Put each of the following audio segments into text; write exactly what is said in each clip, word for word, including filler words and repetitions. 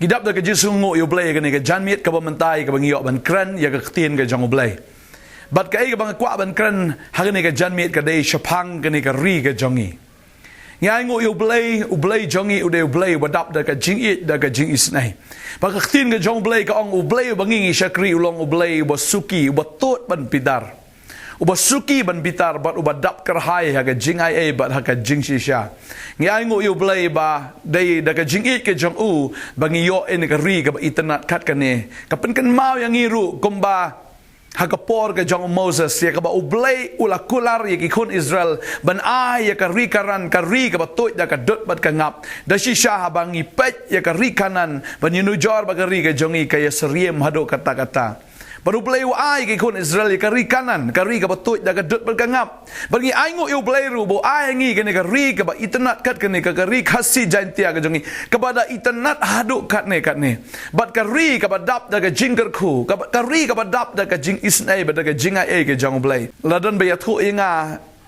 Ngi dap da ka jingsngewnguh ïa U Blei ïa kane ka janmiet kaba mynta ïa kaba ngi ïoh ban kren ïa ka ktien ka jong U Blei. Bad kaei kaba nga kwah ban kren ha kane ka janmiet ka dei shaphang kane ka ri ka jong ngi. Ngi ainguh ïa U Blei, U Blei jong ngi u dei U Blei uba dap da ka jingïeit da ka jingisynei. Bad ka ktien ka jong U Blei ka ong U Blei uba ngi ngi shakri u long U Blei uba suki, uba tud ban bitar. Uba suki ban bitar bad uba dap kyrhai ha ka jingai ei bad ha ka jingshisha. Ngi ainguh ïa U Blei ba dei da ka jingïeit ka jong u ba ngi ïoh ïa ka ri kaba itynnad kat kane. Ka pynkynmaw ïa ngi ruh kumba ha ka por ka jong u Moses ïa kaba U Blei u la kular ïa ki khun Israel ban ai ïa ka ri Karan, ka ri kaba tuid da ka dud bad ka ngap. Da shisha haba ngi peit ïa ka ri Kanan ban ïanujor ba ka ri ka jong ngi ka ïasyriem haduh katta katta. Bad U Blei u ai ki khun Israel ïa ka ri Kanan, ka ri kaba tuid da ka dud bad ka ngap. Bad ngi ainguh ïa U Blei ruh ba u ai ngi kane ka ri kaba itynnad kat kane ka, ka ri Khasi Jaintia ka jong ngi, kaba da itynnad haduh katne katne. Bad ka ri kaba dap da ka jingkyrkhu, kaba, ka ri kaba dap da ka jingisynei bad da ka jingai ei ka jong U Blei. La don ba ïathuh ïa nga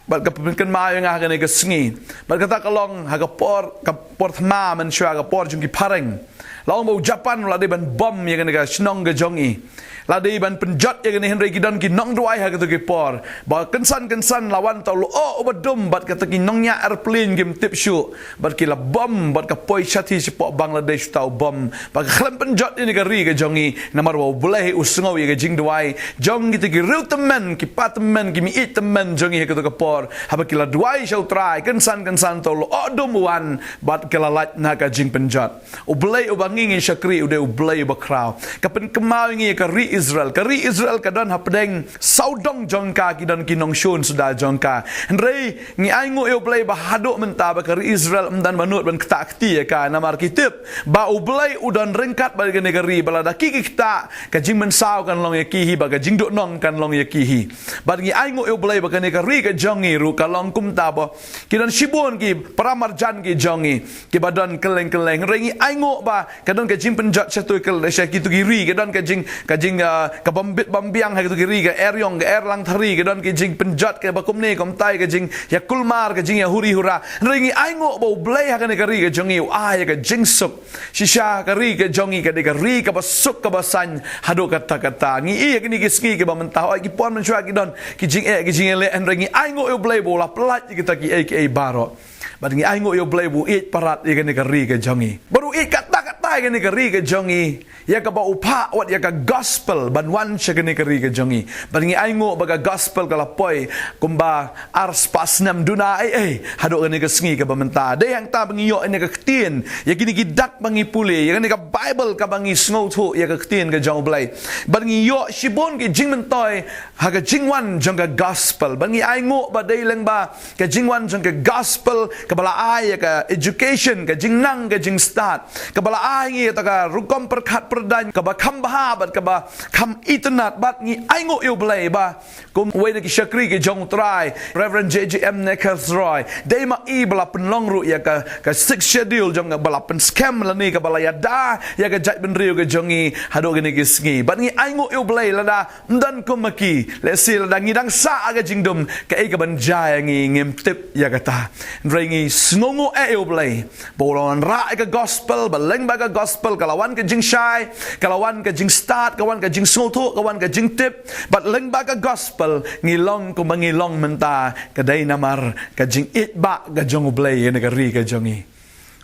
bad ka pynkynmaw ïa nga ha kane ka sngi. Bad kata ka long ha ka por, ka por thma mynshuwa, ka por jong ki phareng. La ong ba u Japan u la dei ban bom ïa kane ka shnong ka jong ngi. La dei ban pynjot ïa kane hynrei ki don ki nongduwai ha kito ki por. Ba kynsan kynsan la wan uta u lyoh uba dum bad kata ki nongñiah airplane kim tip shuh. Bad ki la bom bad ka poi shathie shapoh Bangladesh uta u bom. Ba ka khlem pynjot ïa kane ka ri ka jong ngi. Namar ba U Blei u sngew ïa ka jingduwai jong kito ki riewtymmen, ki patymmen, ki meiieit tymmen jong ngi ha kato ka por. Haba ki la duwai sha U Trai, kynsan kynsan uta u lyoh dum u wan bad ki la lait na ka jingpynjot. U Blei uba ngi ngi shakri u dei U Blei uba khraw. Ka pynkynmaw ïa ngi ïa ka ri Israel. Ka ri Israel ka don hapdeng sawdong jong ka ki don ki nongshun suda jong ka. Hynrei ngi ainguh ïa U Blei ba haduh mynta ba ka ri Israel ym don ba nud ban ktah kti ïa ka namar ki tip ba U Blei u don ryngkat bad kane ka ri ba lada ki ki ktah ka jingmynsaw kan long ïa ki hi bad ka jingduhnong kan long ïa ki hi. Bad ngi ainguh ïa U Blei ba kane ka ri ka jong ngi ruh ka long kumta ba ki don shibun ki paramarjan ki jong ngi kiba don kylleng kylleng. Hynrei ngi ainguh ba ka don ka jingpynjot sha tu kylleng sha kito ki ri, ka don ka jing, ka jing, ah, ka bym bit bym biang ha kito ki ri, ka eriong, ka erlang thari, ka don ka jingpynjot kaba kumne kumtai, ka jingïakulmar, ka jingïahuri hura. Hynrei ngi ainguh ba U Blei ha kane ka ri ka jong ngi u ai ïa ka jingsuk. Shisha ka ri ka jong ngi ka dei ka ri kaba suk kaba saiñ haduh katta katta. Ngi ïohi ïa kine ki sngi kiba mynta, hooid ki por mynshuwa ki don ki jingeh ki jingïaleh, hynrei ngi ainguh ïa U Blei ba u la pyllait ïa kita kiei kiei baroh. Bad ngi ainguh ïa U Blei ba u ïeit palat ïa kane ka ri ka jong ngi. Bad u ïeit katta katta ïa kane ka ri ka jong ngi. Ïa kaba u phah wat ïa ka gospel ban wan sha kane ka ri ka jong ngi. Bad ngi ainguh ba ka gospel ka la poi kumba ar spah snem duna ei ei haduh kane ka sngi kaba mynta. Dei hangta ba ngi ïoh ïa kane ka ktien, ïa kine ki dak ba ngi pule, ïa kane ka Baibl kaba ngi sngewthuh ïa ka ktien ka jong U Blei. Bad ngi ïoh shibun ki jingmyntoi ha ka jingwan jong ka gospel. Bad ngi ainguh ba dei lyngba ka jingwan jong ka gospel kaba la ai ïa ka education, ka jingnang, ka jingstad, kaba la ai ngi ïa ka rukom pyrkhat pyrdaiñ kaba kham bha bad kaba kham itynnad. Bad ngi ainguh ïa U Blei ba kum uwei na ki shakri ki jong U Trai, Reverend J J M Nichols Roy, dei ma i ba la pynlong ruh ïa ka, ka Sixth Schedule jong, ba la pynskhem lane kaba la ïada ïa ka jaitbynriew ka jong ngi haduh kine ki sngi. Bad ngi ainguh ïa U Blei lada ym don kum ma ki, lehse lada ngi dang sah ha ka jingdum, kaei kaban jia ïa ngi ngim tip ïa kata. Hynrei ngi sngewnguh eh ïa U Blei ba u la wanrah ïa ka gospel, ba lyngba ka gospel ka la wan ka jingshai, ka la wan ka jingstad, ka wan ka jingsngewthuh, ka wan ka jingtip. Bad lyngba ka gospel ngi long kumba ngi long mynta, ka dei namar ka jingïeit ba ka jong U Blei ïa kane ka ri ka jong ngi.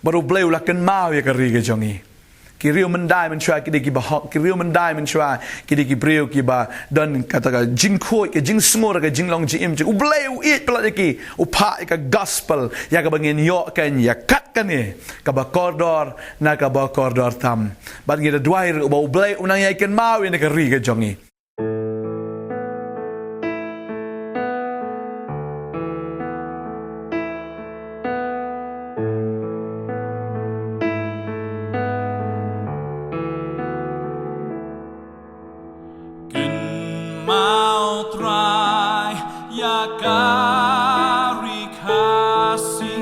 Bad U Blei u la kynmaw ïa ka ri ka jong ngi. Ki riew myndai mynshuwa ki dei kiba hok, ki riew myndai mynshuwa ki dei ki briew kiba don kata ka jingkhuid, ka jingsngur, ka jinglong jingim jong U Blei. U ïeit palat ïa ki, u phah ïa ka gospel ïa kaba ngin ïoh kane, ïa kat kane kaba kordor na kaba kordor tam. Bad ngi da duwai ruh ba U Blei un nang ïai kynmaw ïa kane ka ri ka jong ngi. Kynmaw Trai ïa ka ri Khasi,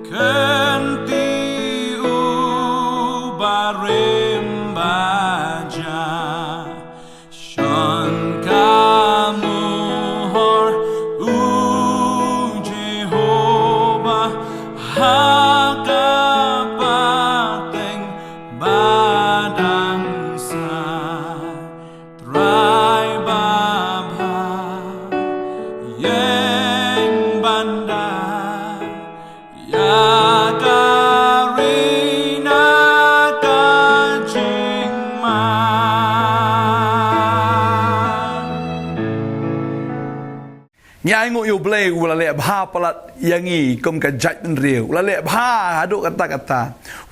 kynti u barim baja. Shan ka muhor u Jehovah ha ka pateng ba Ngi ainguh ïa U Blei u la leh bha palat ïa ngi kum ka jaitbynriew. U la leh bha haduh katta katta.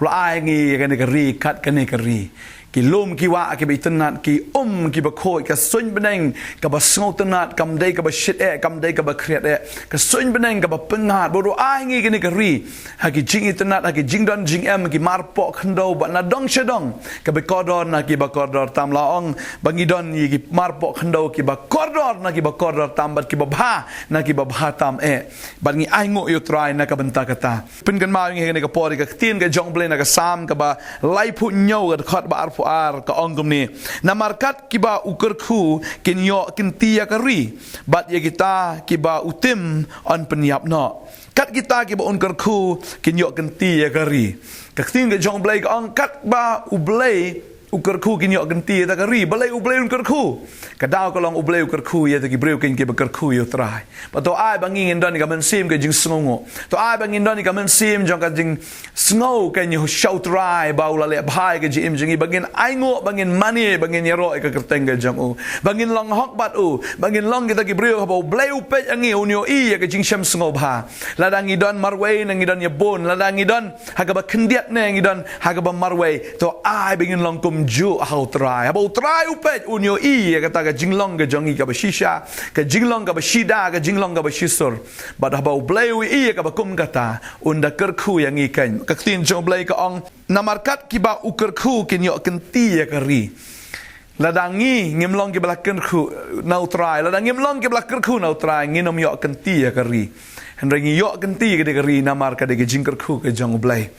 U la ai ngi ïa kane ka ri kat kane ka ri. Ki lum ki wah kiba itynnat, ki um kiba khuid, ka suiñ bneng kaba sngewtynnat, kam dei kaba shit eh, kam dei kaba khriat eh. Ka suiñ bneng kaba pyngngad, bad u ai ngi kane ka ri ha ki jingitynnat, ha ki jingdon jingem, ki marpoh khyndew, bad na dong sha dong, kaba kordor na kiba kordor tam. La ong ba ngi don ïa ki marpoh khyndew kiba kordor na kiba kordor tam, bad kiba bha na kiba bha tam eh. Bad ngi ainguh ïa U Trai na ka bynta kata. Pynkynmaw ïa ngi ha kane ka por ïa ka ktien ka jong U Blei na ka Salm kaba laiphew hynñiew, ka dkhot ba arphew ar, ka ong kumne: Namar kat kiba u kyrkhu kin ïoh kynti ïa ka ri, bad ïa kita kiba u tim yn pynïap noh. Kat kita kiba un kyrkhu kin ïoh kynti ïa ka ri. Ka ktien ka jong U Blei ka ong, kat ba U Blei u kyrkhu kin ïoh kynti ïa ka ri. Balei U Blei un kyrkhu? Ka daw ka long U Blei u kyrkhu ïa kita ki briew kein kiba kyrkhu ïa U Trai. Bad to ai ba ngi ngin don ïa ka mynsiem ka jingsngewnguh. To ai ba ngin don ïa ka mynsiem jong ka jingsngew kein sha U Trai ba u la leh bha ïa ka jingim jong ngi, ba ngin ainguh, ba ngin mane, ba ngin ïaroh ïa ka kyrteng ka jong u, ba ngin long hok bad u, ba ngin long kita ki briew haba U Blei u peit ïa ngi un ïohi ïa ka jingshem sngewbha. Lada ngi don marwei, na ngi don ïa bun, lada ngi don ha kaba khyndiat ne ngi don ha kaba marwei, to ai ba ngin long kumjuh ha U Trai. Haba U Trai u peit un ïohi ïa kata ka jinglong ka jong ngi kaba shisha, ka jinglong kaba shida, ka jinglong kaba shisur. Bad haba U Blei u ïohi ïa kaba kum kata, un da kyrkhu ïa ngi kein. Ka ktien jong U Blei ka ong, namar kat kiba u kyrkhu kin ïoh kynti ïa ka ri. Lada ngi ngim long kiba la kyrkhu na U Trai, lada ngim long kiba la kyrkhu na U Trai, ngin ym ïoh kynti ïa ka ri. Hynrei ngi ïoh kynti ïa ka ri namar ka dei ka jingkyrkhu ka jong U Blei.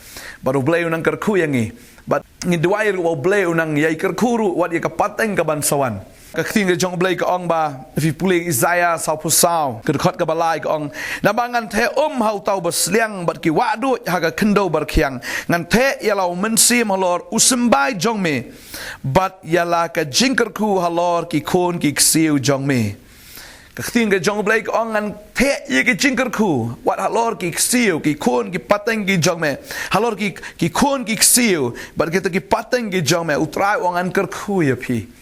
Bad U Blei u nang kyrkhu ïa ngi. Bad ngi duwai ruh ba U Blei u nang ïai kyrkhu ruh wat ïa ka pateng kaban sa wan. Ka ktien ka jong U Blei ka ong ba, phi pule Isaïah sawphew saw, ka dkhot kaba lai ka ong, naba ngan theh um ha uta uba sliang bad ki wah duid ha ka khyndew barkhiang. Ngan theh ïa la u mynsiem halor u symbai jong me, bad ïa la ka jingkyrkhu halor ki khun ki ksiew jong me. Ka ktien ka jong U Blei ka ong, ngan theh ïa ka jingkyrkhu wat halor ki ksiew, ki khun ki pateng ki jong me. Halor ki, ki khun ki ksiew bad kita ki pateng ki jong me, U Trai u ong ngan kyrkhu ïa phi.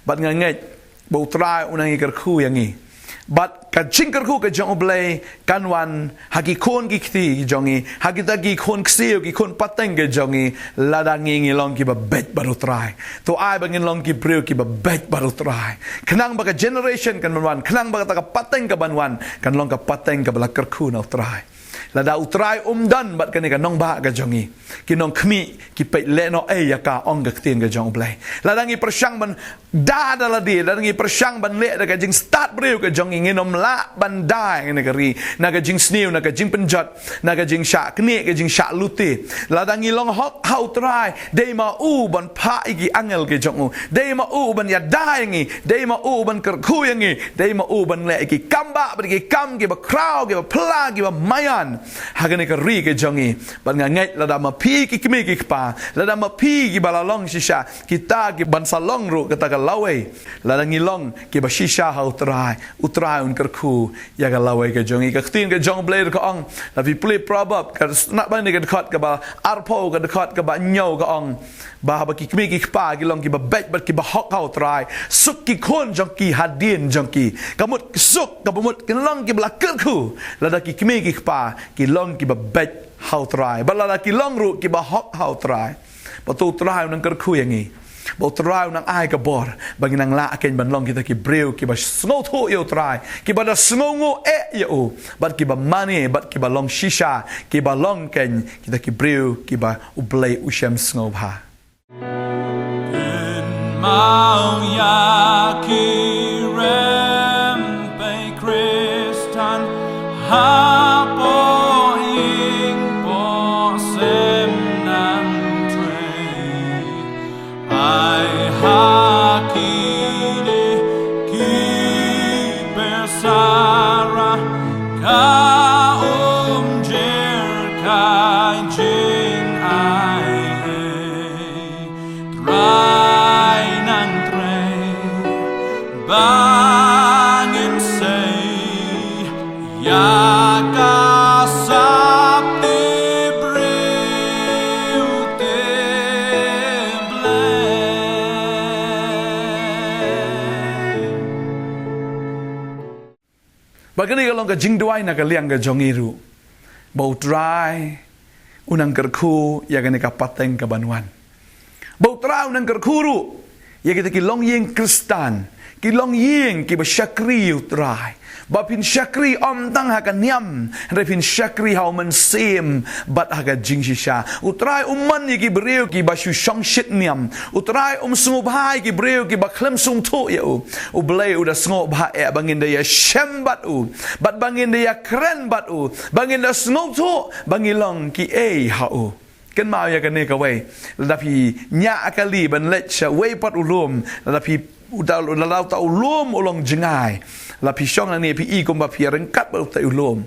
Bad nga ngeit ba U Trai u nang ïa kyrkhu ïa ngi. Bad ka jingkyrkhu ka jong U Blei kan wan ha ki khun ki kti ki jong ngi, ha kita ki khun ksiew, ki khun pateng ki jong ngi, lada ngi ngi long kiba beit bad U Trai. To ai ba ngin long ki briew kiba beit bad U Trai. Khnang ba ka generation kaban wan, khnang ba kata ka pateng kaban wan, kan long ka pateng kaba la kyrkhu na U Trai. Lada U Trai um don bad kane ka nongbah ka jong ngi, ki nongkhmih ki peit lehnohei ïa ka, ong ka ktien ka jong U Blei. Lada ngi pyrshang ban da da lade, lada ngi pyrshang ban leh da ka jingstad briew ka jong ngi, ngin ym lah ban da ïa kane ka ri na ka jingsniew, na ka jingpynjot, na ka jingshah knieh, ka jingshah lute. Lada ngi long hok ha U Trai, dei ma u ban phah ïa ki angel ki jong u, dei ma u ban ïada ïa ngi, dei ma u ban kyrkhu ïa ngi, dei ma u ban leh ïa ki kam bah bad ki kam kiba khraw, kiba phylla, kiba maïan ha kane ka ri ka jong ngi. Bad nga ngeit lada ma phi ki kmie ki kpa, lada ma phi kiba la long shisha, kita kiban sa long ruh kata ka lawei, lada ngi long kiba shisha ha U Trai, U Trai un kyrkhu ïa ka lawei ka jong ngi. Ka ktien ka jong U Blei ruh ka ong, lada phi pule Proverb, ka sna ba ne ka dkhot kaba arphew, ka dkhot kaba hynñiew ka ong ba haba ki kmie ki kpa ki long kiba beit bad kiba hok ha U Trai, suk ki khun jong ki hadien jong ki. Ka mut suk, kaba mut kin long kiba la kyrkhu lada ki kmie ki kpa ki long kiba beit ha U Trai. Bad lada ki long ruh kiba hok ha U Trai, bad to U Trai u nang kyrkhu ïa ngi. Bad U Trai u nang ai ka bor ba ngin nang lah kein ban long kita ki briew kiba sngewthuh ïa U Trai, kiba da sngewnguh eh ïa u, bad kiba mane, bad kiba long shisha, kiba long kein kita ki briew kiba U Blei u shem sngewbha. Kynmaw ïa ki rem pei Khristan hapoh ïing poh sem nang trei. Ai ha kine ki persara ka um jer ka jingai ei. Trai nang trei ba ngin sei ïa ka sap te briew te Blei. Ba kane ka long ka jingduwai na ka liang ka jong ngi ruh, ba U Trai u nang kyrkhu ïa kane ka pateng ka ban wan. Ba U Trai u nang kyrkhu ruh ïa kita ki longïing Khristan, ki longïing kiba shakri ïa U Trai, ba phin shakri ym tang ha ka niam, hynrei phin shakri ha U Mynsiem bad ha ka jingshisha. U Trai um mon ïa ki briew kiba shu shongshit niam. U Trai um sngewbha ïa ki briew kiba khlem sngewthuh ïa u. U Blei u da sngewbha eh ba ngin da ïashem bad u, bad ba ngin da ïakren bad u, ba ngin da sngewthuh ba ngi long kiei ha u. Kynmaw ïa kane kawei, lada phi ñiah kali ban leit sha uwei pat u lum, lada phi, uta, lada uta u lum u long jngai, la phi shong nangne phi i kumba phi ïaryngkat bad uta u lum.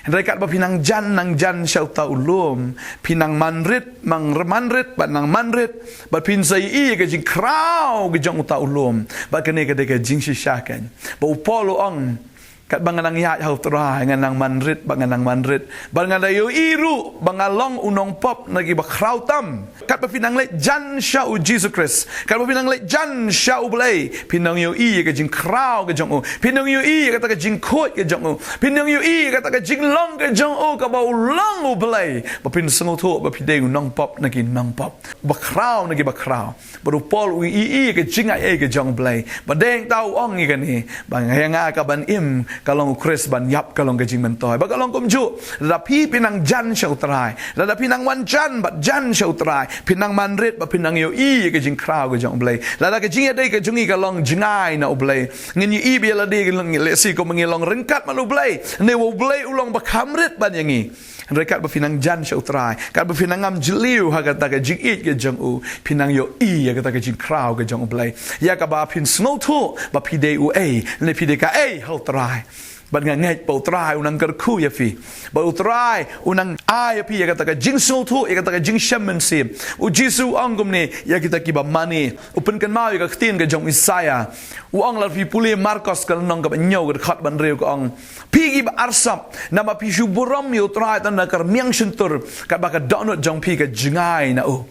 Hynrei katba phi nang jan, nang jan sha uta u lum, phi nang manrit, mang manrit bad nang manrit, bad phin sa ïohi ïa ka jingkhraw ka jong uta u lum. Bad kane ka dei ka jingshisha keiñ. Ba u Paul u ong, katba nga nang ïaid ha U Trai, nga nang manrit bad nga nang manrit, bad nga da ïohi ruh ba nga long u nongpop na kiba khraw tam. Katba phi nang leit jan sha U Jisu Khrist, katba phi nang leit jan sha U Blei, phin nang ïohi ïa ka jingkhraw ka jong u, phin nang ïohi ïa kata ka jingkhuid ka jong u, phin nang ïohi ïa kata ka jinglong ka jong u kaba u long U Blei, ba phin sngewthuh ba phi dei u nongpop na ki nongpop, ba khraw na kiba khraw. Bad u Paul u ïohi ïa ka jingaiei ka jong U Blei. Bad dei tang u ong ïa kane, ba nga, ïa nga ka ban im ka long U Khrist, ban ïap ka long ka jingmyntoi. Bad ka long kumjuh, lada phi, phi nang jan sha U Trai, lada phi nang wan jan bad jan sha U Trai, phi nang manrit bad phi nang ïohi ïa ka jingkhraw ka jong U Blei. Lada ka jingïadei ka jong ngi ka long jngai na U Blei, ngin ïohi ba ïa lade ka long, lehse kumba ngi long ryngkat bad U Blei, ne U Blei u long ba kham rit ban ïa ngi. Hynrei katba phi nang jan sha U Trai, katba phi nang ngam jylliew ha kata ka jingïeit ka jong u, phi nang ïohi ïa kata ka jingkhraw ka jong U Blei, ïa kaba phin sngewthuh ba phi dei uei, ne phi dei kaei ha U Trai. Bad nga ngeit ba U Trai u nang kyrkhu ïa phi, ba U Trai u nang ai ïa phi ïa kata ka jingsngewthuh, ïa kata ka jingshem mynsiem. U Jisu u ong kumne ïa kita kiba mane. U pynkynmaw ïa ka ktien ka jong u Isaïah. U ong, lada phi pule Markos ka lynnong kaba hynñiew ka dkhot ba hynriew ka ong, phi kiba arsap, namar phi shu burom ïa U Trai tang da ka rmiang shyntur, katba ka dohnud jong phi ka jngai na u.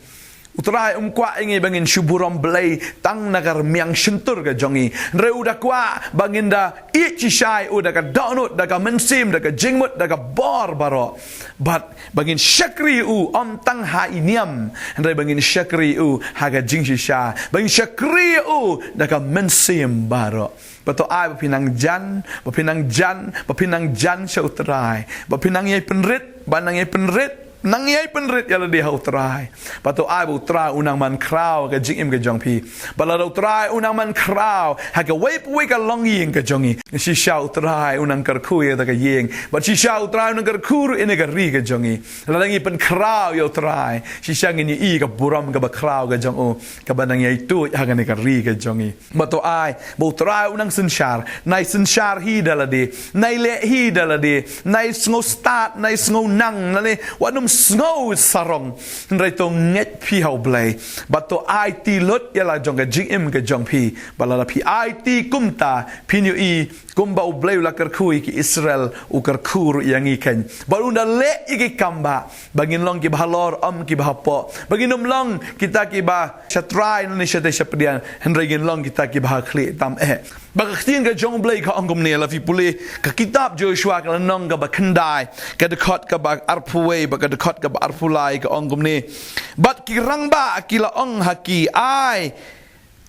U Trai um kwah ïa ngi ba ngin shu burom Blei tang na ka rmiang shyntur ka jong ngi. Hynrei u da kwah ba ngin da ïeit shisha ïa u da ka dohnud, da ka mynsiem, da ka jingmut, da ka bor baroh. Bad ba ngin shakri ïa u ym tang ha i niam, hynrei ba ngin shakri ïa u ha ka jingshisha. Ba ngin shakri ïa u da ka mynsiem baroh. Ba to ai ba phi nang jan, ba phi nang jan, ba phi nang jan sha U Trai, ba phi nang ïai pynrit, ba nang ïai pynrit, nang ïai pynrit ïa lade ha U Trai. Ba to ai ba U Trai u nang man khraw ha ka jingim ka jong phi. Ba lada U Trai u nang man khraw ha kawei pa kawei ka longïing ka jong ngi, shisha U Trai u nang kyrkhu ïa kata ka ïing. Bad shisha U Trai u nang kyrkhu ruh ïa kane ka ri ka jong ngi. Lada ngi pynkhraw ïa U Trai, shisha ngin ïohi ka burom kaba khraw ka jong u, kaba nang ïai tuid ha kane ka ri ka jong ngi. Ba to ai ba U Trai u nang synshar, nai synshar hi da lade, nai leh hi da lade, nai sngew stad, nai sngew nang, nai wat nym sngew sarong. Hynrei to ngeit phi ha U Blei. Ba to aiti lut ïa la jong ka jingim ka jong phi. Ba lada phi aiti kumta, phin ïohi kumba U Blei u la kyrkhu ïa ki Israel, u kyrkhu ruh ïa ngi keiñ. Ba un da leh ïa ki kam ba, ba ngin long kiba halor ym kiba hapoh. Ba ngin ym long kita kiba sha trai ne sha tei sha pdiang, hynrei ngin long kita kiba ha khlieh tam eh. Ba ka ktien ka jong U Blei ka ong kumne, lada phi pule ka kitab Joshua ka lynnong kaba khyndai, ka dkhot kaba arphew wei bad ka dkhot kaba arphew lai, ka ong kumne. Bad ki rangbah ki la ong ha ki, ai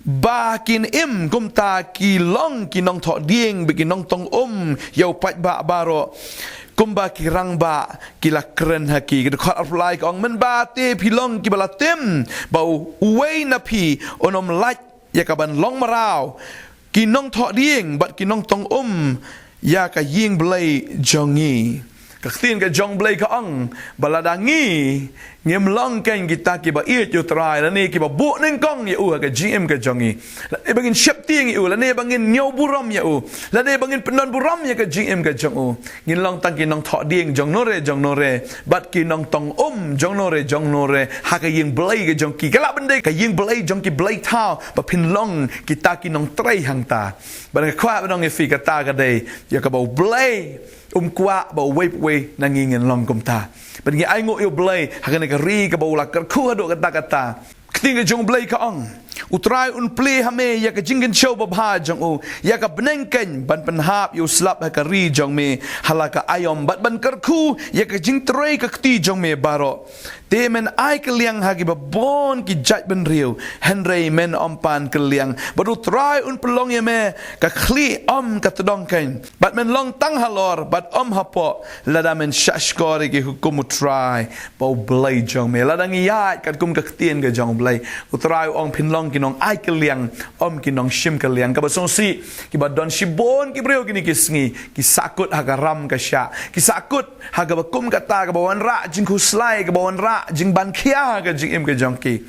ba kin im kumta ki long ki nongthoh dieng bad ki nongtong um ïa u paidbah baroh, kumba ki rangbah ki la kren ha ki. Ka dkhot arphew lai ka ong, mynba te phi long kiba la tim, ba u, uwei na phi un ym lait ïa ka ban long mraw, ki nongthoh dieng bad ki nongtong um ïa ka ïing Blei jong ngi. Ka ktien ka jong U Blei ka ong ba lada ngi, ngim long keiñ kita kiba ïeit ïa U Trai, lane kiba buh nyngkong ïa u ha ka jingim ka jong ngi, lane ba ngin sheptieng ïa u, lane ba ngin ñiew burom ïa u, lane ba ngin pyndon burom ïa ka jingim ka jong u, ngin long tang ki nongthoh dieng jong nore jong nore bad ki nongtong um jong nore jong nore ha ka ïing Blei ka jong ki. Ka lah ban dei ka ïing Blei jong ki blei thaw, ba phin long kita ki nongtrei hangta. Bad nga kwah ban ong ïa phi, kata ka dei ïa kaba U Blei um kwah ba uwei pa uwei na ngi ngin long kumta. Bad ngi ainguh ïa U Blei ha kane ka ri kaba u la kyrkhu haduh katta katta. Ka ktien ka jong U Blei ka ong, U Trai un plie ha me ïa ka jingkynshew babha jong u, ïa ka bneng keiñ ban pynhap ïa u slap ha ka ri jong me ha la ka aïom, bad ban kyrkhu ïa ka jingtrei ka kti jong me baroh. Te men ai kylliang ha kiba bun ki jaitbynriew, hynrei men ym pan kylliang. Bad U Trai un pynlong ïa me ka khlieh ym ka tdong keiñ, bad men long tang halor bad ym hapoh, lada men shahshkor ïa ki hukum U Trai ba U Blei jong me. Lada ngi ïaid katkum ka ktien ka jong U Blei, U Trai u ong phin long ki nong ai kylliang, ym ki nong shim kylliang. Kaba sngewsih, kiba don shibun ki briew kine ki sngi ki sahkut ha ka ram ka shah, ki sahkut ha kaba kum kata, kaba wanrah jingkhuslai, kaba wanrah jingban khia ha ka jingim ka jong ki.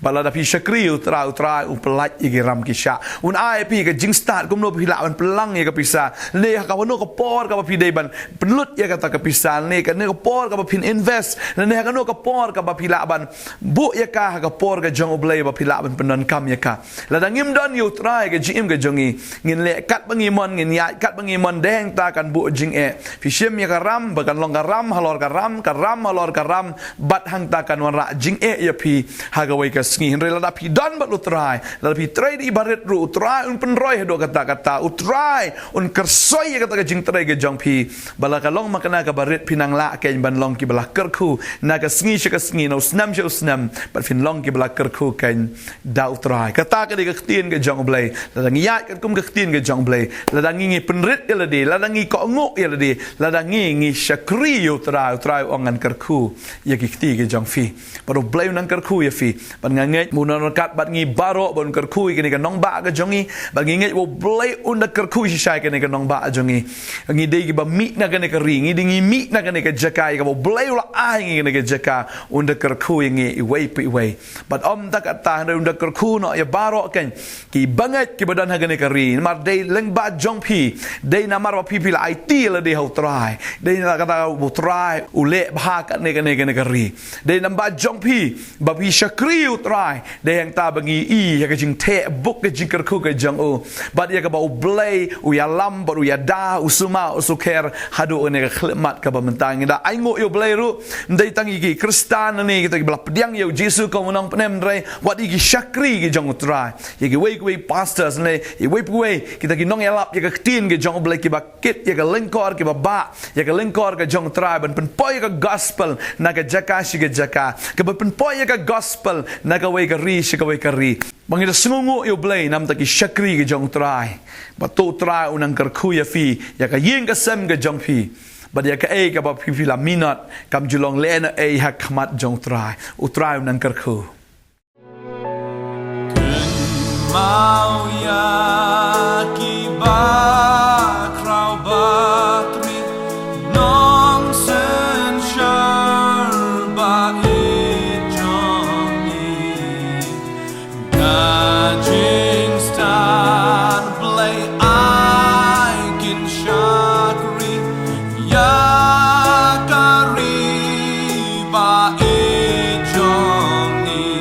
Bad lada phi shakri U Trai, U Trai u pyllait ïa ki ram ki shah. Un ai phi ka jingstad kumno phi lah ban pynlang ïa ka pisa, ne ha kano ka por kaba phi dei ban pynlut ïa kata ka pisa, ne kano ka por kaba phin invest, ne ha kano ka por kaba phi lah ban buh ïa ka ha ka por ka jong U Blei ba phi lah ban pyndonkam ïa ka. Lada ngim don ïa U Trai ha ka jingim ka jong ngi, ngin leh katba ngi mon, ngin ïaid katba ngi mon, dei hangta kan buh jingeh. Phi shim ïa ka ram, ba kan long ka ram halor ka ram, ka ram halor ka ram, bad hangta kan wanrah jingeh ïa phi ha kawei ka sngi. Hynrei lada phi don bad U Trai, lada phi trei da i barit ruh, U Trai un pynroi haduh katta katta, U Trai un kyrsoi ïa kata ka jingtrei ka jong phi. Ba la ka long ma kane ka barit, phin nang lah keiñ ban long kiba la kyrkhu na ka sngi sha ka sngi, na u snem sha u snem, bad phin long kiba la kyrkhu keiñ da U Trai. Kata ka dei ka ktien ka jong U Blei. Lada ngi ïaid katkum ka ktien ka jong U Blei, lada ngi ngi pynrit ïa lade, lada ngi kohnguh ïa lade, lada ngi ngi shakri ïa U Trai, U Trai u ong ngan kyrkhu ïa ki kti ki jong phi. Bad U Blei u nang kyrkhu ïa phi. Bad nga ngeit ba un nang ryngkat bad ngi baroh, ba un kyrkhu ïa kane ka nongbah ka jong ngi. Bad ngi ngeit ba U Blei un da kyrkhu shisha ïa kane ka nongbah jong ngi. Ngi dei kiba mih na kane ka ri, ngi dei ngi mih na kane ka jaka, ïa kaba U Blei u la ai ngi kane ka jaka, un da kyrkhu ïa ngi iwei pa iwei. Bad ym tang katta, hynrei un da kyrkhu noh ïa baroh keiñ ki bangeit kiba don ha kane ka ri. Namar dei lyngba jong phi, dei namar ba phi phi la aiti ïa lade ha U Trai, dei na kata U Trai u leh bha kane kane kane ka ri. Dei namar jong phi ba phi shakri U Trai, dei hangta ba ngi i ïa ka jingtheh buk ka jingkyrkhu ka jong u, bad ïa kaba U Blei u ïalam bad u ïada, u sumar, u sukher haduh kane ka khyllipmat kaba mynta. Ngi da ainguh ïa U Blei ruh, ym dei tang ïa ki Khristan ne kita kiba la pdiang ïa U Jisu kum u nongpynim, hynrei wat ïa ki shakri ki jong U Trai, ïa kiwei kiwei pastors ne iwei pa iwei kita ki nongïalap ïa ka ktien ka jong U Blei, kiba kit ïa ka lyngkor, kiba bah ïa ka lyngkor ka jong U Trai ban pynpoi ïa ka gospel na ka jaka sha ka jaka, kiba pynpoi ïa ka gospel na kawei ka ri sha kawei ka ri. Ba ngi da sngewnguh ïa U Blei namar ki shakri ki jong U Trai. Bad to U Trai u nang kyrkhu ïa phi, ïa ka ïing ka sem ka jong phi, bad ïa kaei kaba phi phi la minot, kam ju long lehnohei ha khmat jong U Trai. U Trai u nang kyrkhu. Kynmaw ïa ki bakhraw batri, nong synshar ba ïeit jong ngi. Ka jingstad Blei ai kin shakri ïa ka ri ba ïeit jong ngi.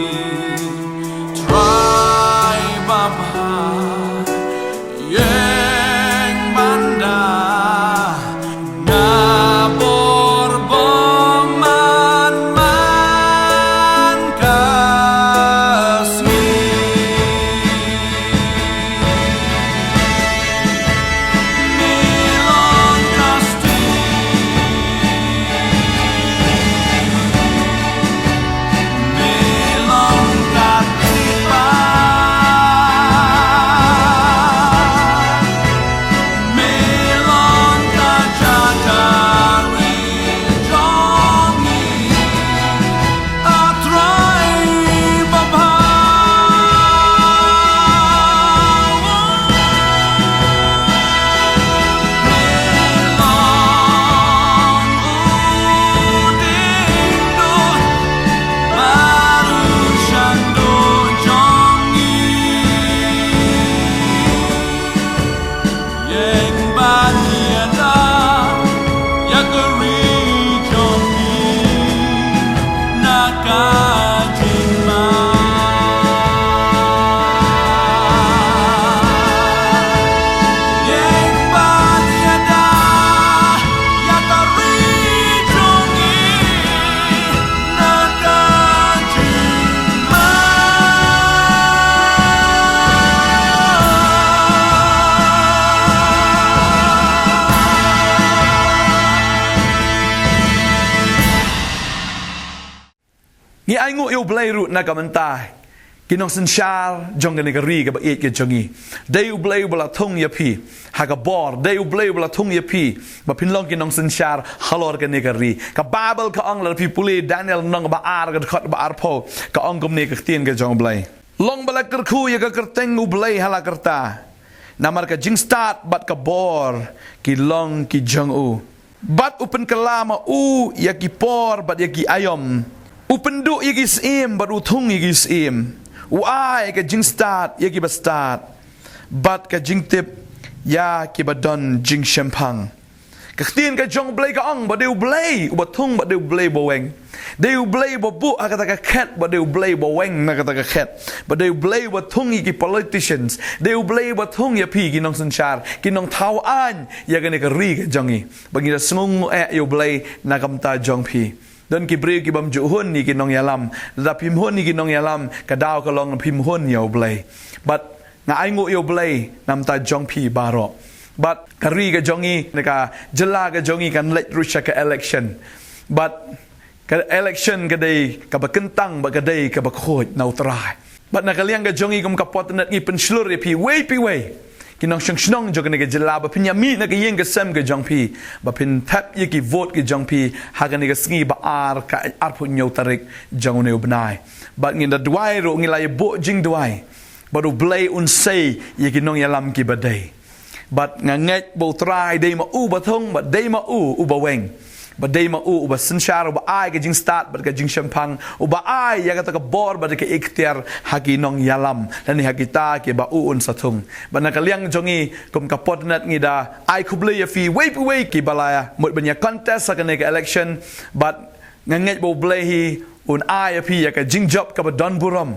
Nguh ïa U Blei ruh na ka bynta ki nongsynshar jong kane ka ri kaba ïeit ka jong ngi. Dei U Blei uba la thung ïa phi ha ka bor, dei U Blei uba la thung ïa phi ba phin long ki nongsynshar halor kane ka ri. Ka Baibl ka ong, lada phi pule Daniel lynnong ba ar, ka dkhot ba arphew, ka ong kumne ka ktien ka jong U Blei: Long ba la kyrkhu ïa ka kyrteng U Blei ha la karta, namar ka jingstad bad ka bor ki long ki jong u. Bad u pynkylla ma u ïa ki por bad ïa ki aïom. U pynduh ïa ki syiem bad u thung ïa ki syiem. U ai ka jingstad ïa ki bastad, bad ka jingtip ïa ki ba don jingshemphang. Ka ktien ka jong U Blei ka ong ba dei U Blei uba thung, ba dei U Blei uba weng. Dei U Blei uba buh ha kata ka khet, ba dei U Blei uba weng na kata ka khet. Ba dei U Blei uba thung ïa ki politicians. Dei U Blei uba thung ïa phi ki nongsynshar, ki nongthaw aiñ ïa kane ka ri ka jong ngi. Ba ngi da sngewnguh eh ïa U Blei na ka bynta jong phi. Don ki briew ki bym ju hun ïa ki nongïalam. Lada phim hun ïa ki nongïalam, ka daw ka long phim hun ïa U Blei. Bad nga ai nguh ïa U Blei na ka bynta jong phi baroh. Bad ka ri ka jong ngi, na ka jylla ka jong ngi kan leit ruh sha ka election. Bad ka election ka dei kaba kyntang bad ka dei kaba khuid na U Trai. Bad na ka liang ka jong ngi kum ka Potnet ngi pynshlur ïa phi wei pa wei, ki nongshong shnong jong kane ka jylla, ba phin ïa mih na ka ïing ka sem ka jong phi, ba phin thep ïa ki vote ka jong phi ha kane ka sngi ba ar, ka arphew hynñiew tarik jong une u bnai. Bad ngin da duwai ruh, ngi la ïa buh jingduwai. Bad U Blei un sei ïa ki nongïalam kiba dei. Bad nga ngeit ba U Trai dei ma u ba thung, bad dei ma u uba weng. Bad dei ma u uba synshar, uba ai ka jingstad bad ka jingshemphang, uba ai ïa kata ka bor bad ka iktiar ha ki nongïalam lane ha kita kiba u un sa thung. Bad na ka liang jong ngi kum ka Potnet ngi da ai khublei ïa phi wei pa wei kiba la mut ban ïa contest ha kane ka election. Bad nga ngeit ba U Blei hi un ai ïa phi ïa ka jingjop kaba don burom.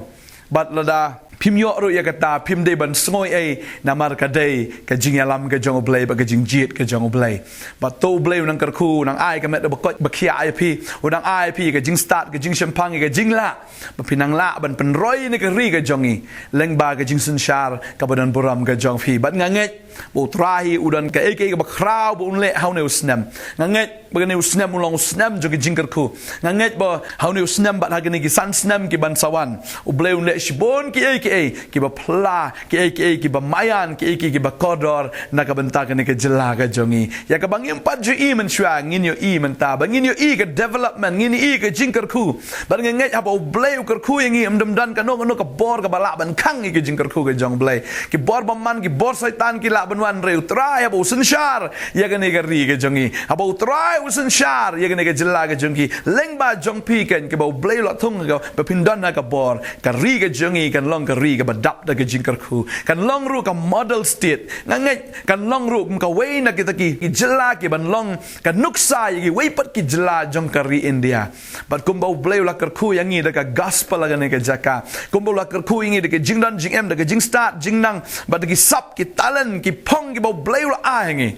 Bad lada phim ïoh ruh ïa kata, phim dei ban sngew ei, namar ka dei ka jingïalam ka jong U Blei bad ka jingjied ka jong U Blei. Bad to U Blei u nang kyrkhu, u nang ai ka met ba koit ba khiah ïa phi, u nang ai ïa phi ka jingstad, ka jingshemphang, ka jinglah, ba phin nang lah ban pynroi ïa ka ri ka jong ngi lyngba ka jingsynshar kaba don burom ka jong phi. Bad nga ngeit ba U Trai hi u don kaei kaei kaba khraw ba un leh ha une u snem. Nga ngeit ba kane u snem un long u snem jong ki jingkyrkhu. Nga ngeit ba ha une u snem bad ha kine ki san snem ki ban sa wan, U Blei un leh shibun kiei kiei kiba phylla, kiei kiei kiba maïan, kiei kiei kiba kordor na ka bynta kane ka jylla ka jong ngi. Ïa kaba ngim pat ju ïohi mynshuwa, ngin ïohi mynta. Ba ngin ïohi ka development, ngin ïohi ka jingkyrkhu. Bad nga ngeit haba U Blei u kyrkhu ïa ngi, ym dei don kano kano ka bor kaba lah ban khang ïa ka jingkyrkhu ka jong U Blei. Ki bor bymman, ki bor Soitan ki lah ban wan, hynrei U Trai haba u synshar ïa kane ka ri ka jong ngi, haba U Trai u synshar ïa kane ka jylla ka jong ngi, lyngba jong phi keiñ, kaba U Blei u la thung ka, ba phin don ha ka bor, ka ri ka jong ngi kan long ka ri kaba dap da ka jingkyrkhu. Kan long ruh ka model state. Nga ngeit kan long ruh kum kawei na kita ki, ki jylla kiban long ka nuksa ïa kiwei pat ki jylla jong ka ri India. Bad kumba U Blei u la kyrkhu ïa ngi da ka gospel ha kane ka jaka, kumba u la kyrkhu ïa ngi da ka jingdon jingem, da ka jingstad jingnang, bad da ki sap, ki talent, ki phong kiba U Blei u la ai ha ngi,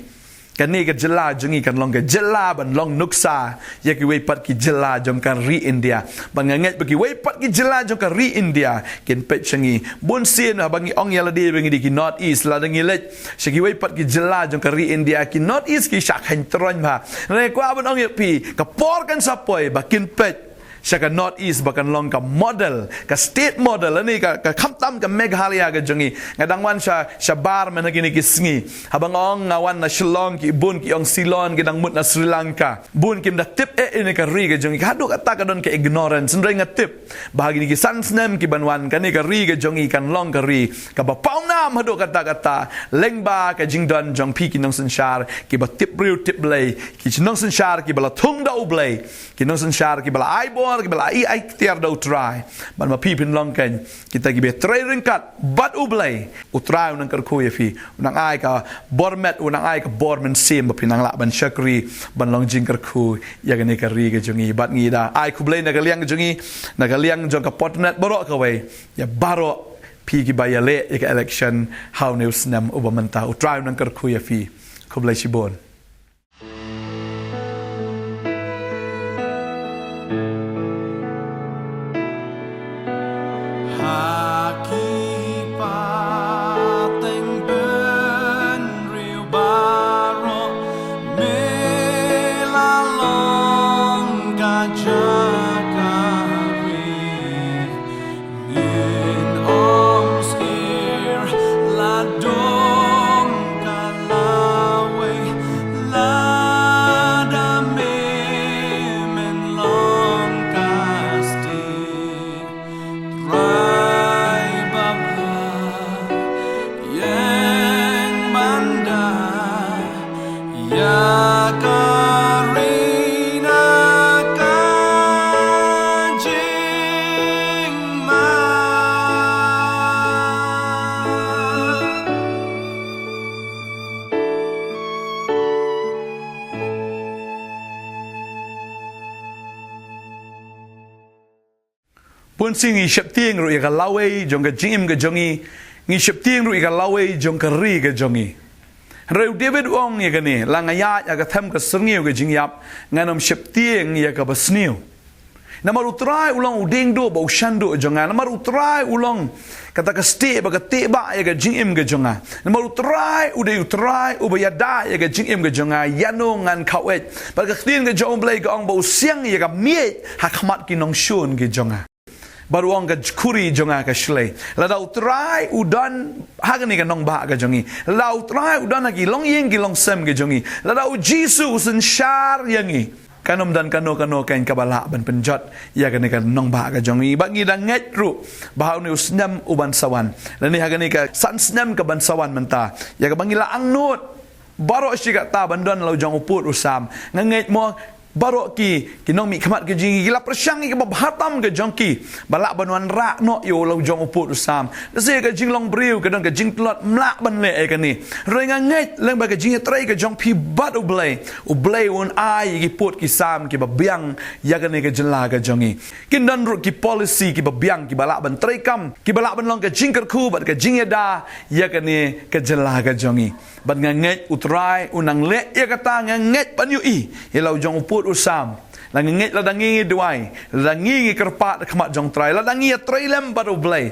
kane ka jylla jong ngi kan long ka jylla ban long nuksa ïa kiwei pat ki jylla jong ka ri India. Bad nga ngeit ba kiwei pat ki jylla jong ka ri India kin peit sha ngi. Bun sien haba ngi ong ïa lade ba ngi dei ki North East, lada ngi leit sha kiwei pat ki jylla jong ka ri India, ki North East ki shah kheiñ tyrong bha. Nga kwah ban ong ïa phi, ka por kan sa poi ba kin peit sha ka North East ba kan long ka model, ka state model, ani ka, ka khamtam ka Meghalaya ka jong ngi. Nga dang wan sha, shabar mynta kine ki sngi. Haba nga ong nga wan na Shillong, ki bun ki ong Ceylon, ki dang mut na Sri Lanka. Bun kim da tip eh ïa kane ka ri ka jong ngi. Haduh katta ka don ka ignorance, hynrei nga tip ba ha kine ki san snem kiban wan, kane ka ri ka jong ngi kan long ka ri kaba pawnam haduh katta katta, lyngba ka jingdon jong phi ki nongsynshar kiba tip briew tip Blei, ki nongsynshar kiba la thung da U Blei, ki nongsynshar kiba la ai bor, kiba la ai, ai iktiar da U Trai. Bad ma phi phin long keiñ kita kiba trei ryngkat bad U Blei, U Trai u nang kyrkhu ïa phi, u nang ai ka bor met, u nang ai ka bor mynsiem ba phin nang lah ban shakri, ban long jingkyrkhu ïa kane ka ri ka jong ngi. Bad ngi da ai khublei na ka liang ka jong ngi, na ka liang jong ka Potnet baroh kawei, ïa baroh phi kiba ïaleh ïa ka election ha une u snem uba mynta. U Trai u nang kyrkhu ïa phi. Khublei shibun. Ha ki pateng bynriew baroh, me la long ka jaka ri. Bun sien ngi sheptieng ruh ïa ka lawei jong ka jingim ka jong ngi. Ngi sheptieng ruh ïa ka lawei jong ka ri ka jong ngi. Hynrei u David u ong ïa kane, la nga ïaid ha ka them ka syrngiew ka jingïap, ngan ym sheptieng ïa kaba sniew. Namar u Trai u long u diengduh bad u shanduh jong nga. Namar u Trai u long kata ka stieh ba ka tieh ba ïa ka jingim ka jong nga. Namar u Trai u dei u Trai uba ïada ïa ka jingim ka jong nga, ïano ngan khaweit. Bad ka ktien ka jong u Blei ka ong ba u siang ïa ka miej ha khmat ki nongshun ki jong nga. Bad u ong ka khuri jong nga ka shlei. Lada u Trai u don ha kane ka nongbah ka jong ngi, lada u Trai u don ha ki longïing ki longsem ka jong ngi, lada u Jisu u synshar ïa ngi, kan ym don kano kano kan kaba lah ban pynjot ïa kane ka nongbah ka jong ngi. Bad ngi da ngeit ruh ba ha une u snem u ban sa wan, lane ha kane ka san snem ka ban sa wan mynta, ïa kaba ngi la angnud baroh shi katta ban don la u jong u pud u sam. Nga ngeit mo, baroh ki, ki nongmihkhmat ka jong ngi ki la pyrshang ïa kaba bha tam ka jong ki ba lah ban wanrah noh ïa la u jong u pud u sam. Lehse ka jinglong briew ka don ka jingtlot, ym lah ban leh ïa kane. Hynrei nga ngeit lyngba ka jingïatrei ka jong phi bad u Blei, u Blei un ai ïa ki pud ki sam kiba biang ïa kane ka jylla ka jong ngi. Kin don ruh ki policy kiba biang kiba lah ban treikam, kiba lah ban long ka jingkyrkhu bad ka jingïada ïa kane ka jylla ka jong ngi. Bad nga ngeit u Trai u nang leh ïa kata. Nga ngeit ban ïohi ïa la u jong u pud u sam. La nga ngeit lada ngi ngi duwai, lada ngi ngi kyrpad ha khmat jong u Trai, lada ngi ïatrei lem bad u Blei,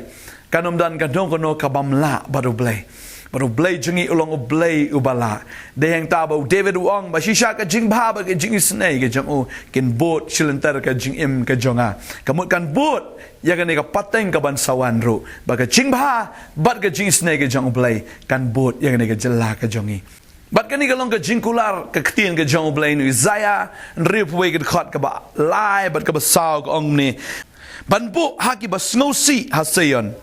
kan ym don kano kano ka bym lah bad u Blei. Bad u Blei jong ngi u long u Blei uba lah. Dei hangta ba u David u ong ba shisha ka jingbha bad ka jingisynei ka jong u kin bud shilynter ka jingim ka jong nga. Ka mut kan bud ïa kane ka pateng ka ban sa wan ruh, ba ka jingbha bad ka jingisynei ka jong u Blei kan bud ïa kane ka jylla ka jong ngi. Bad kane ka long ka jingkular ka ktien ka jong u Blei na u Isaïah hynriewphew wei, ka dkhot kaba lai bad kaba saw, ka ong kumne: Ban buh ha kiba sngewsih ha Seion,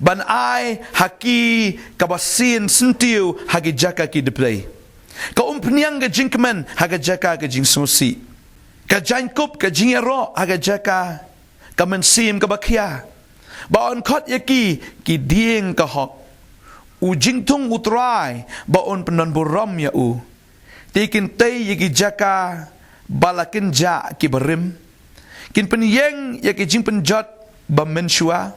ban ai ha ki kaba sien syntiew ha ki jaka ki dpei. Ka umphniang ka jingkmen ha ka jaka ka jingsngewsih, ka jaiñkup ka jingïaroh ha ka jaka ka mynsiem kaba khia. Ba yn khot ïa ki ki dieng ka hok, u jingthung u Trai ba yn pyndonburom ïa u. Te kin tei ïa ki jaka ba la kynjah kiba rim, kin pynïeng ïa ki jingpynjot ba mynshuwa,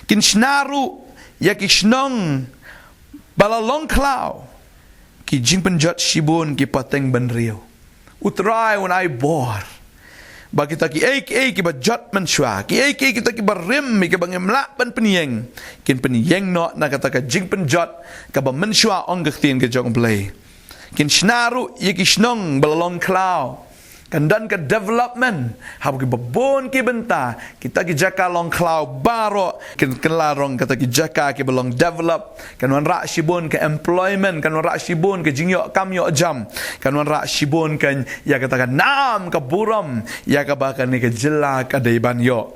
kin shna ruh ïa ki shnong ba la long khlaw, ki jingpynjot shibun ki pateng bynriew. U Trai un ai bor ba kita kiei kiei kiba jot mynshuwa, kiei kiei kita kiba rim, kiba ngim lah ban pynïeng, kin pynïeng noh na kata ka jingpynjot kaba mynshuwa, ong ka ktien ka jong u Blei. Kin shna ruh ïa ki shnong ba la long khlaw. Kan don ka development ha kiba bun ki bynta. Kita ki jaka long khlaw baroh kin kylla rong kata ki jaka kiba long develop. Kan wanrah shibun ka employment, kan wanrah shibun ka jingïoh kam ïoh jam, kan wanrah shibun kan ïa kata ka nam ka burom ïa kaba kane ka jylla ka dei ban ïoh.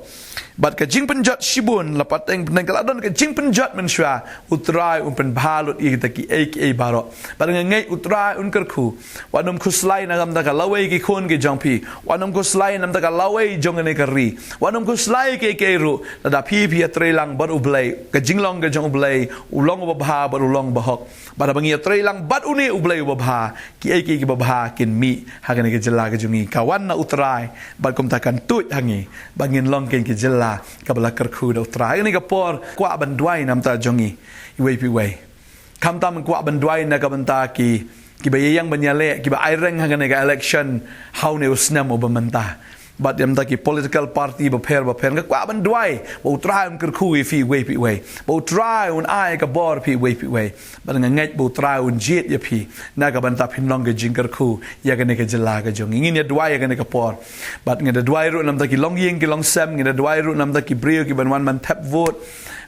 Bad ka jingpynjot shibun la pateng, pyneng ka la don ka jingpynjot mynshuwa, u Trai un pynbha lut ïa kita kiei kiei baroh. Bad nga ngeit u Trai un kyrkhu. Wat nym khuslai na ka bynta ka lawei ki khun ki jong phi. Wat nym khuslai na ka bynta ka lawei jong kane ka ri. Wat nym khuslai kiei kiei ruh. Lada phi phi ïatrei lang bad u Blei, ka jinglong ka jong u Blei u long uba bha bad u long uba hok. Bad haba ngi ïatrei lang bad une u Blei uba bha, kiei kiei kiba bha kin mih ha kane ka jylla ka jong ngi. Ka wan na u Trai bad kumta kan tuid ha ngi ba ngin long kane ka jylla kaba la kyrkhu da u Trai. Ha kane ka por kwah ban duwai na ka bynta jong ngi iwei pa iwei. Khamtam kwah ban duwai na ka bynta ki, kiba ïeng ban ïaleh, kiba aireng ha kane ka election ha une u snem uba mynta. Bad na ka bynta ki political party bapher bapher, nga kwah ban duwai ba u Trai un kyrkhu ïa phi iwei pa iwei, ba u Trai un ai ka bor phi iwei pa iwei. Bad nga ngeit ba u Trai un jied ïa phi na ka bynta phin long ka jingkyrkhu ïa kane ka jylla ka jong ngi. Ngin ïa duwai ha kane ka por. Bad ngi da duwai ruh na ka bynta ki longïing ki longsem, ngi da duwai ruh na ka bynta ki briew kiban wan ban thep vote.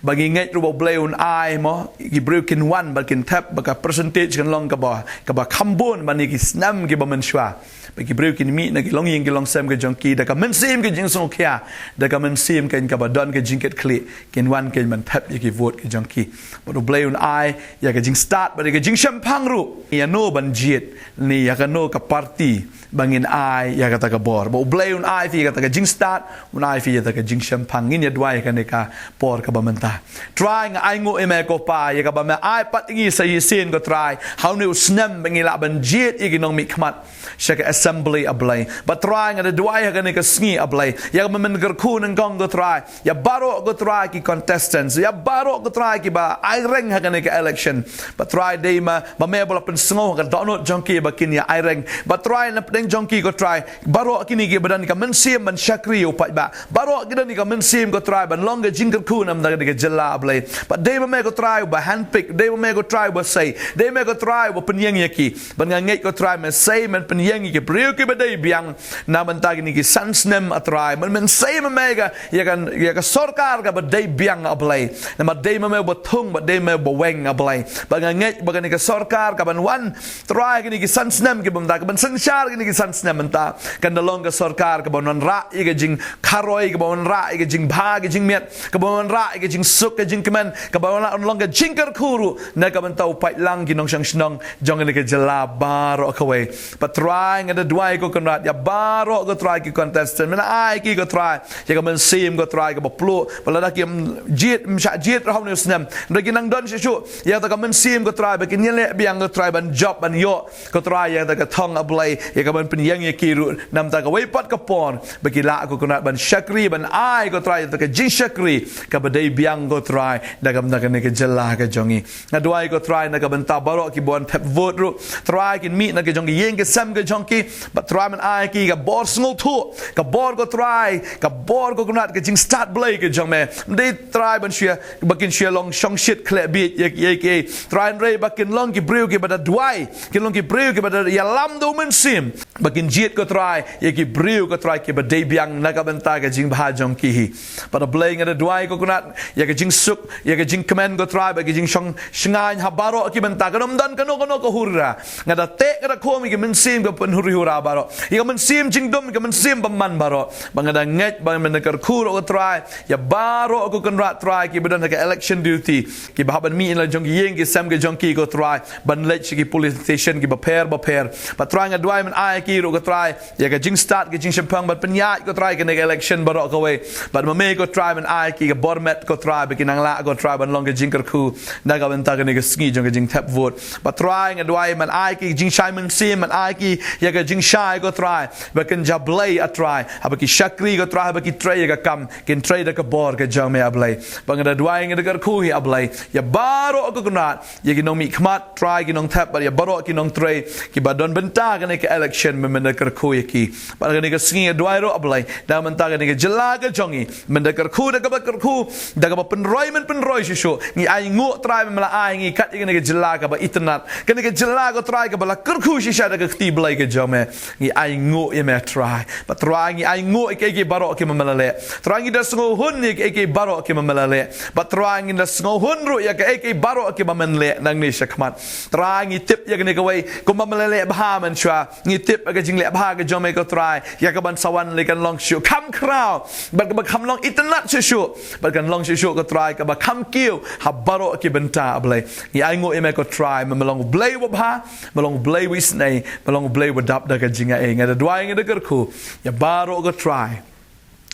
Ba ngi ngeit ruh ba u Blei un ai mo, ki briew kin wan bad kin thep, ba ka percentage kan long kaba, kaba kham bun ban ïa ki snem kiba mynshuwa. Ba ki briew kin mih na ki longïing ki longsem ka jong ki da ka mynsiem ka jingsngewkhia, da ka mynsiem kan kaba don ka jingkitkhlieh, kin wan kin ban thep ïa ki vote ka jong ki. Bad u Blei un ai ïa ka jingstad bad ïa ka jingshemphang ruh ïa no ban jied, ne ïa kano ka party ba ngin ai ïa kata ka bor. Ba u Blei un ai phi ïa kata ka jingstad, un ai phi ïa kata ka jingshemphang. Ngin ïa duwai ha kane ka por kaba mynta. Trai, nga ainguh ïa me ko Pa, ïa kaba me ai pat ïa ngi sa shisien ko Trai ha une u snem ba ngi lah ban jied ïa ki nongmihkhmat sha ka assembly, A Blei. Bad Trai, nga da duwai ha kane ka sngi, A Blei, ïa kaba men kyrkhu nyngkong ko Trai ïa baroh ko Trai ki contestants, ïa baroh ko Trai kiba aireng ha kane ka election. Bad Trai, dei ma, ma me ba la pynsngew ha ka dohnud jong ki ba kin ïa aireng. Bad Trai, na pdeng jong ki ko Trai, baroh kine kiba don ka mynsiem ban shakri ïa u paidbah, baroh ki don ka mynsiem ko Trai ban long ka jingkyrkhu na bynta kane ka jylla, A Blei. Bad dei ma me ko Trai uba handpick, dei ma me ko Trai uba sei, dei ma me ko Trai uba pynïeng ïa ki. Bad nga ngeit ko Trai, me sei men pynïeng ïa ki briew kiba dei biang na bynta kine ki san snem, A Trai. Men, men sei ma me ka, ïa ka, ïa ka sorkar kaba dei biang, A Blei. Namar dei ma me uba thung bad dei ma me uba weng, A Blei. Bad nga ngeit ba kane ka sorkar kaban wan, Trai, kine ki san snem kiba mynta, kaban synshar kine ki san snem mynta, kan da long ka sorkar kaban wanrah ïa ka jingkharoi, kaban wanrah ïa ka jingbha ka jingmiat, kaban wanrah ïa ka jingsuk ka jingkmen, kaban wanrah, wan long ka jingkyrkhu ruh na ka bynta u paidlang ki nongshong shnong jong kane ka jylla baroh kawei. Bad Trai, nga da duwai ko Kynrad ïa baroh ko Trai ki contestant, men ai ki ko Trai ïa ka mynsiem ko Trai kaba pluh, ba lada kim jied, ym shah jied ruh ha une u snem, hynrei kin nang don shuh shuh ïa kata ka mynsiem ko Trai ba kin ïaleh biang ko Trai ban jop, ban ïoh ko Trai ïa kata ka thong, A Blei, ïa kaban pynïeng ïa ki ruh na bynta kawei pat ka por ba ki lah ko Kynrad ban shakri, ban ai ko Trai ïa kata ka jingshakri kaba dei biang ko Trai na ka bynta kane ka jylla ka jong ngi. Nga duwai ko Trai na ka bynta baroh kiba wan thep vote ruh, Trai, kin mih na ka jong ki ïing ki sem ka jong ki. Bad Trai, men ai ki ka bor sngewthuh, ka bor ko Trai, ka bor ko Kynrad, ka jingstad Blei ka jong me. Ym dei Trai ban shu ïa, ba kin shu ïa long shongshit khleh bieit ïa, ïa, ïa, Trai, hynrei ba kin long ki briew kiba da duwai, kin long ki briew kiba da ïalam da u Mynsiem, ba kin jied ko Trai ïa ki briew ko Trai kiba dei biang na ka bynta ka jingbha jong ki hi. Bad A Blei, nga da duwai ko Kynrad ïa ka jingsuk, ïa ka jingkmen ko Trai, bad ka jingshong shngaiñ ha baroh ki bynta, kan ym don kano kano ka hura. Nga da teh, nga da khum ïa ka mynsiem ka pynhuri hura baroh, ïa ka mynsiem jingdum, ïa ka mynsiem bymman baroh. Bad nga da ngeit ba men da kyrkhu ruh ko Trai ïa baroh ko Kynrad Trai kiba don ha ka election duty, kiba hap ban mih na la jong ki ïing ki sem ka jong ki ko Trai, ban leit sha ki polling station kiba pher bapher. Bad Trai, nga duwai men ai ki ruh ko Trai ïa ka jingstad, ka jingshemphang ban pynïaid ko Trai kane ka election baroh kawei. Bad ma me ko Trai, men ai ki ka bor met ko Trai ba kin nang lah ko Trai ban long ka jingkyrkhu na ka bynta kane ka sngi jong ka jingthep vote. Bad Trai, nga duwai men ai ki jingshai mynsiem, men ai ki ïa ka jingshai ko Trai ba kin ja Blei, A Trai, haba ki shakri ko Trai, haba ki trei ïa ka kam, kin trei da ka bor ka jong me, A Blei. Bad nga da duwai, nga da kyrkhu hi, A Blei, ïa baroh ko Kynrad, ïa ki nongmihkhmat Trai, ki nongthep, bad ïa baroh ki nongtrei kiba don bynta kane ka election, men, men da kyrkhu ïa ki. Bad kane ka sngi nga duwai ruh, A Blei, na bynta kane ka jylla ka jong ngi, men da kyrkhu, da kaba kyrkhu, da kaba pynroi, men pynroi shuh shuh. Ngi ainguh Trai ba me la ai ngi kat ïa kane ka jylla kaba itynnad, kane ka jylla ko Trai kaba la kyrkhu shisha da ka kti Blei ka jong me. Ngi ainguh ïa me Trai. Bad Trai, ngi ainguh ïa kiei kiei baroh kiba me la leh. Trai, ngi da sngewhun ïa kiei kiei baroh kiba me la leh. Bad Trai, ngi da sngewhun ruh ïa kiei kiei baroh kiba men leh nangne shakhmat. Trai, ngi tip ïa kane kawei kumba me la leh bha mynshuwa. Ngi tip ïa ka jingleh bha ka jong me ko Trai, ïa kaban sa wan lei kan long shuh kham khraw, bad kaba kham long itynnad shuh shuh, bad kan long shuh shuh ko Trai kaba kham kiew ha baroh ki bynta, A Blei. Ngi ainguh ïa me ko Trai, me, me long U Blei uba bha, me long U Blei u isynei, me long U Blei uba dap da ka jingai. Nga da duwai, nga da kyrkhu ïa baroh ko Trai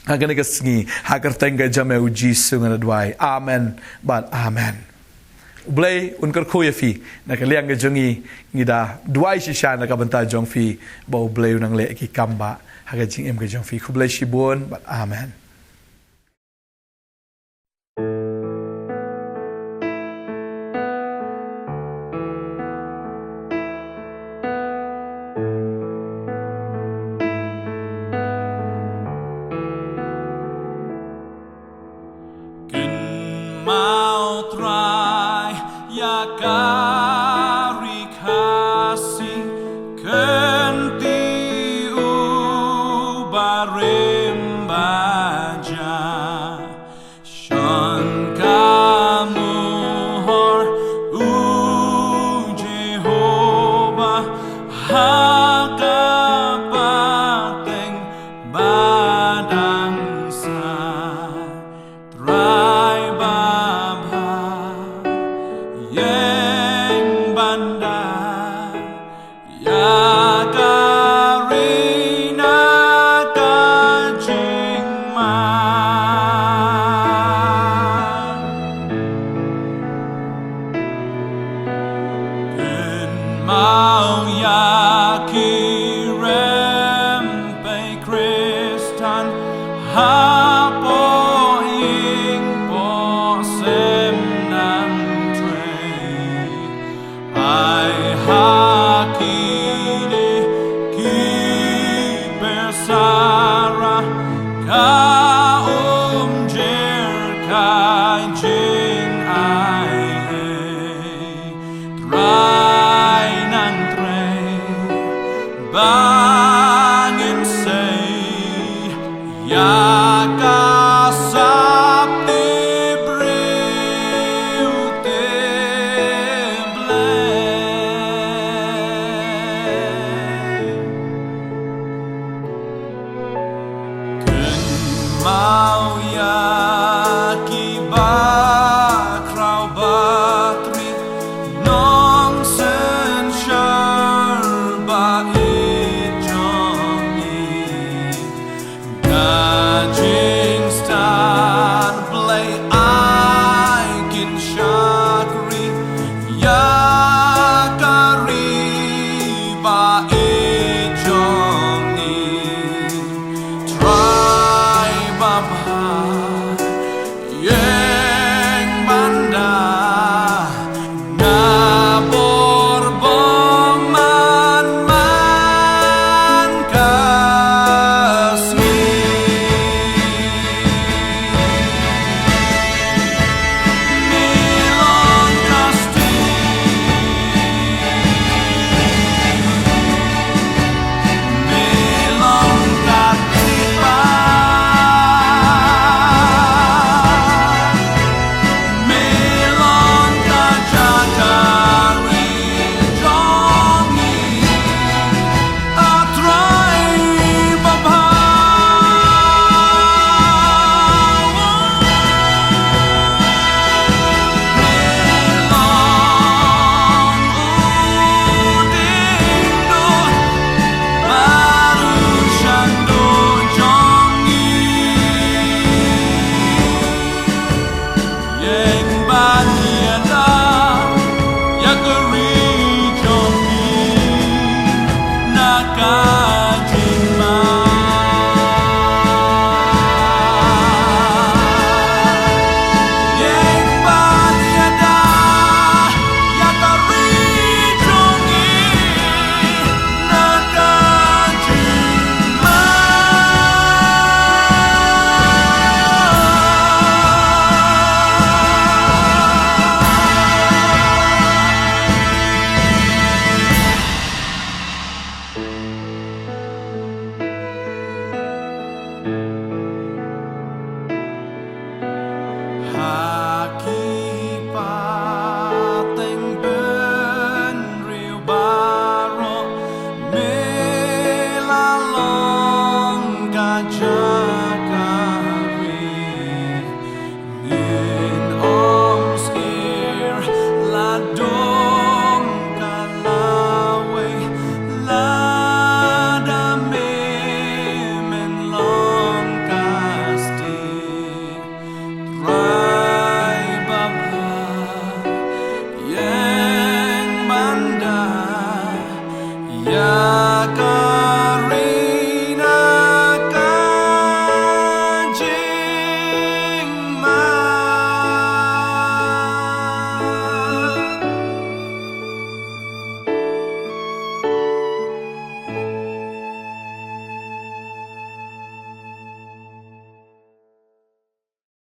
ha kane ka sngi, ha ka kyrteng ka jong me U Jisu nga da duwai. Amen bad amen. U Blei un kyrkhu ïa phi. Na ka liang ka jong ngi, ngi da duwai shisha na ka bynta jong phi, ba U Blei un nang leh ki kam ba ha ka jingim ka jong phi. Khublei shibun bad amen. Kynmaw Trai ïa ka ri Khasi, kynti u barim ba ja. Shon ka muhor U Jehobah ha ka pateng ba dang sah. Trai babha. Maw ïa